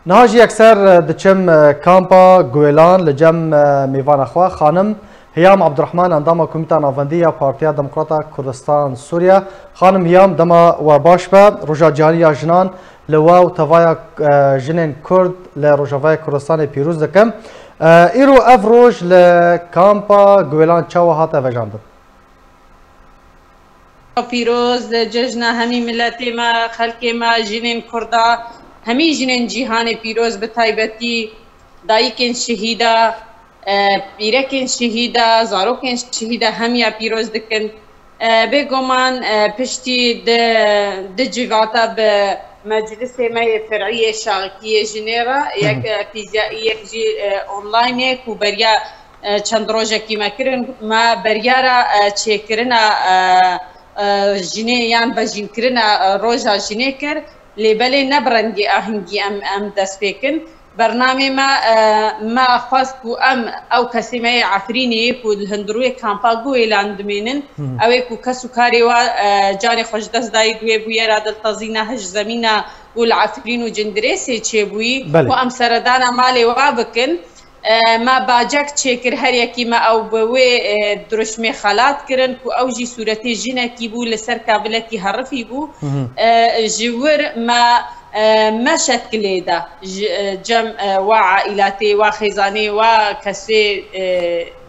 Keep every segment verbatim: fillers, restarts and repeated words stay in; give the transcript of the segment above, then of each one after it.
Niha jî yekser diçim kampa Guêlan li cem mêvana xwe, xanim Hiyam Abdurrahman, endama Komîta Navendî ya Partiya Demokrata Kurdistan Sûriye. Xanim Hiyam, dema we baş be. Roja Cîhanî ya Jinan li we û tevaya, e, jinên Kurd li Rojavayê Kurdistanê pîroz dikim. E, îro ev roj li kampa Guêlan çawa hate vejandin? Pîroz, cejna hemî miletê me, xelkê me, jinên Kurda, hemî jinên cîhanê pîroz, bi taybetî dayikên şehîda, e, pîrekên şehîda, zarokên şehîda hemiya pîroz dikin. E, bêguman, e, piştî di, di civata bi meclisê me yê fer'î yê şaxikî yê jinê re, yek, e, fîzya-, yek jî, e, online ku beriya, e, çend rojekî me kirin, me beriyara, e, çêkirina, e, e, jinê yan vejînkirina, e, roja jinê kir. Lê belê ne bi rengê ahingî em, em dest pê kin. Bernamê me, e, me xwest ku em ew kesê me yê Efrînê yê ku li hundirûyê kampa Guêlan dimênin, ew ê ku kes û karê wa, e, canê xwe ji dest dayî di wê bûyera diltezîna hişzemîna û li Efrîn û Cindirêsê çêbûyî, Belê. ku em seredana malê wa bikin. E, me bacek çêkir, her yekî me ew bi wê, e, diruşmê xelat kirin ku ew jî sûretê jinekî bû, li ser kavilekî herifî bû. E, ji wir me, e, me şekilê de, ji, e, cem, e, wa aîlatê, wa xêzanê, wa kesê, e,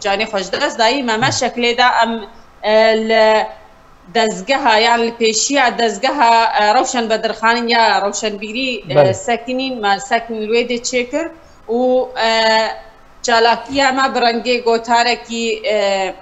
canê xwe ji dest dayî, me, me şekilê de em, e, li dezgeha yan li pêşiya dezgeha, e, Rewşen Bedirxanîn ya Rewşenbîrî, e, Belê. sekinîn, me sekin li wê dê çêkir û, e, çalakiya me bi rengê gotarekî, e,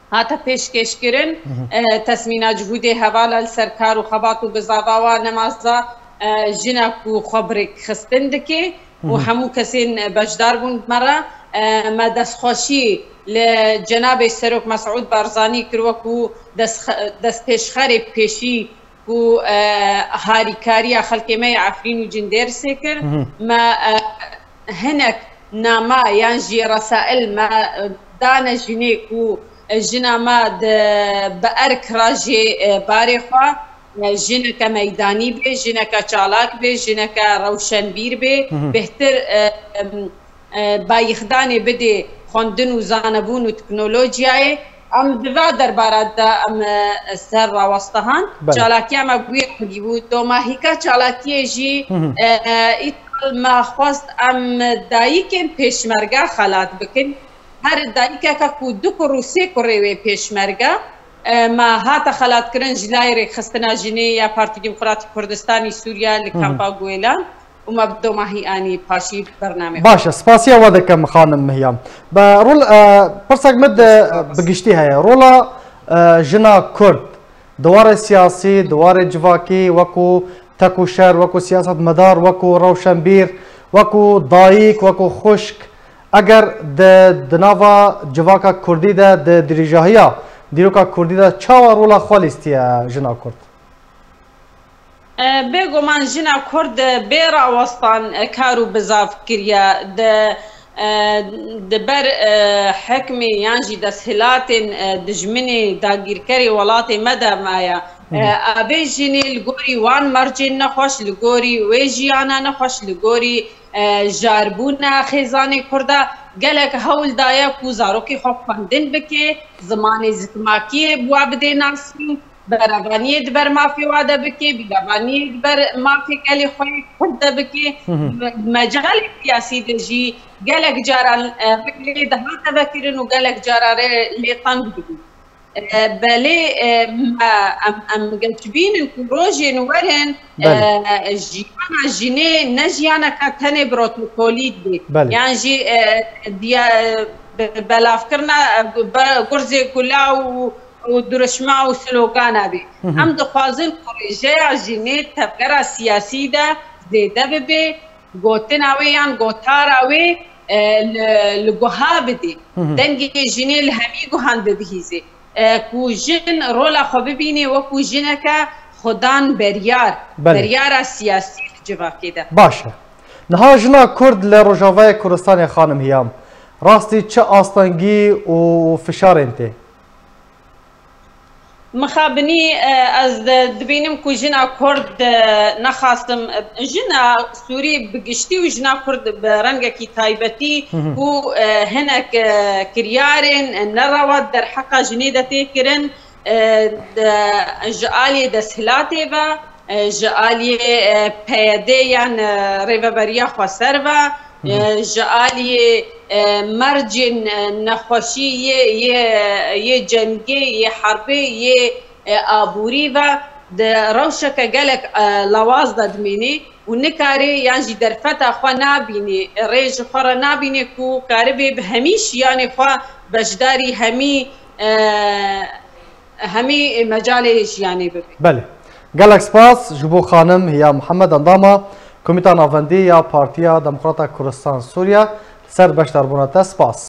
hate pêşkêşkirin. E, tesmîna cihûdê hevala li ser kar û xebat û bizava wa nemaza, e, jina ku xwe bi rêkxistin dike û hemû kesên beşdar bûn bi me re. E, me destxweşî li cenabê Serok Mesûd Barzanî kir wekû dest-, destpêşxerê pêşî ku, e, harîkariya xelkê me yê Efrîn û Cindêrsê kir. Me, e, hinek nama yan jî resail me, e, dane jinê ku, e, jina me di, bi erk re jê, e, barê xwe, e, jineke meydanî bê, jineke çalak bê, jineke rewşenbîr bê, bêhtir, e, em, e, bayixdanê bidê xwendin û zanebûn û teknolojiyayê. Em di va derbara de em, e, ser raweste han. Belê. Çalakiya me bi wî rengî bû. Domahîka çalakiyê jî, e, îsal me xwest em dayikên pêşmerge xelat bikin. Her dayikeke ku du kur û sê kurê wê pêşmerge, e, me hate xelatkirin ji layê Rêkxistina Jinê ya Partî Demokratîk Kurdistanî Sûriye li kampa Guêlan. û me bi domahî anî paşî bernamê xwe. Baş e, spasiya we dikim, xanim Mihyam. Be rol, e, pirsek min de, e, bi giştî heye. Rola, e, jina Kurd di warê siyasî, di warê civakî, wekû tek û şer, wekû siyasetmedar, wekû rewşenbîr, wekû dayik, wekû xwişk, eger di, di nava civaka Kurdî de, di dirîjahiya dîroka Kurdî de çawa rola xwe lîstiye jina Kurd? E, bêguman jina Kurd bê rawestan, e, kar û bizav kiriye. Di, e, di ber, e, hikmê yan jî desthilatên, e, dijminê dagîrkerê welatê me de maye. E, Hı hı. Abê jinê li gorî wan mercên nexweş, li gorî wê jiyana nexweş, li gorî, e, jarbûna xêzanê Kurda gelek hewl daye ku zarokê xwe xwendin bike, zimanê zikmakiyê bi wa bidê nasîn. Berevaniyê di ber mafê wa de bike, bîrevaniyê di ber mafê gelê xwe yê Kurd de bike. Hı hı. Me-, mecalê siyasî de jî gelek caran, e, rê lê dihate vekirin û gelek caran rê lê teng dibû. E, belê, e, me, em, em geçbînin ku rojên werin, Belê. e, jiyana jinê ne jiyaneke tenê protokolî dibe. Belê. Yan jî, e, diya-, be-, belavkirina, e, be-, gurzê gula û û dirişma û slogana bê. Hı hı. Em dixwazin ku rêjeya jinê tevgera siyasî de zêde bibe, gotina wê yan gotara wê, e, li, li guha bidê. Hı hı. Dengê jinê li hemî guhan bibihîzê. E, ku jin rola xwe bibînê wekû jineke xwedan beryar, Belê. beryara siyasî li civakê de. Baş e. Niha jina Kurd li Rojavayê Kurdistanê, xanim Hiyam, rastî çi astengî û fişarên tê? Mixabinî, e, ez de-, dibînim ku jina Kurd, e, nexasim, e, jina Sûrî bi giştî û jina Kurd bi rengekî taybetî, ku, e, hinek, e, kiryarên, e, nerewa derheqa jinê de tê kirin, e, de, ji aliyê desthilatê ve, e, ji aliyê, e, P Y D yan, e, Rêveberiya Xweser ve, e, ji aliyê, e, mercên, e, nexweşî yê, yê, yê cengê, yê herbê, yê, e, aborî ve di rewşeke gelek, e, lawaz de dimînî û nikarê yan jî derfeta xwe nabînî, rê ji xwe re nabînî ku karibê bi hemî şiyanê xwe beşdarî hemî, e, hemî mecalê jiyanê bibe. Belê. Gelek spas ji bo xanim Hiya Mihemed, endama Komîta Navendî ya Partiya Demokrata Kurdistan Sûriye, li ser beşdarbûna te spas.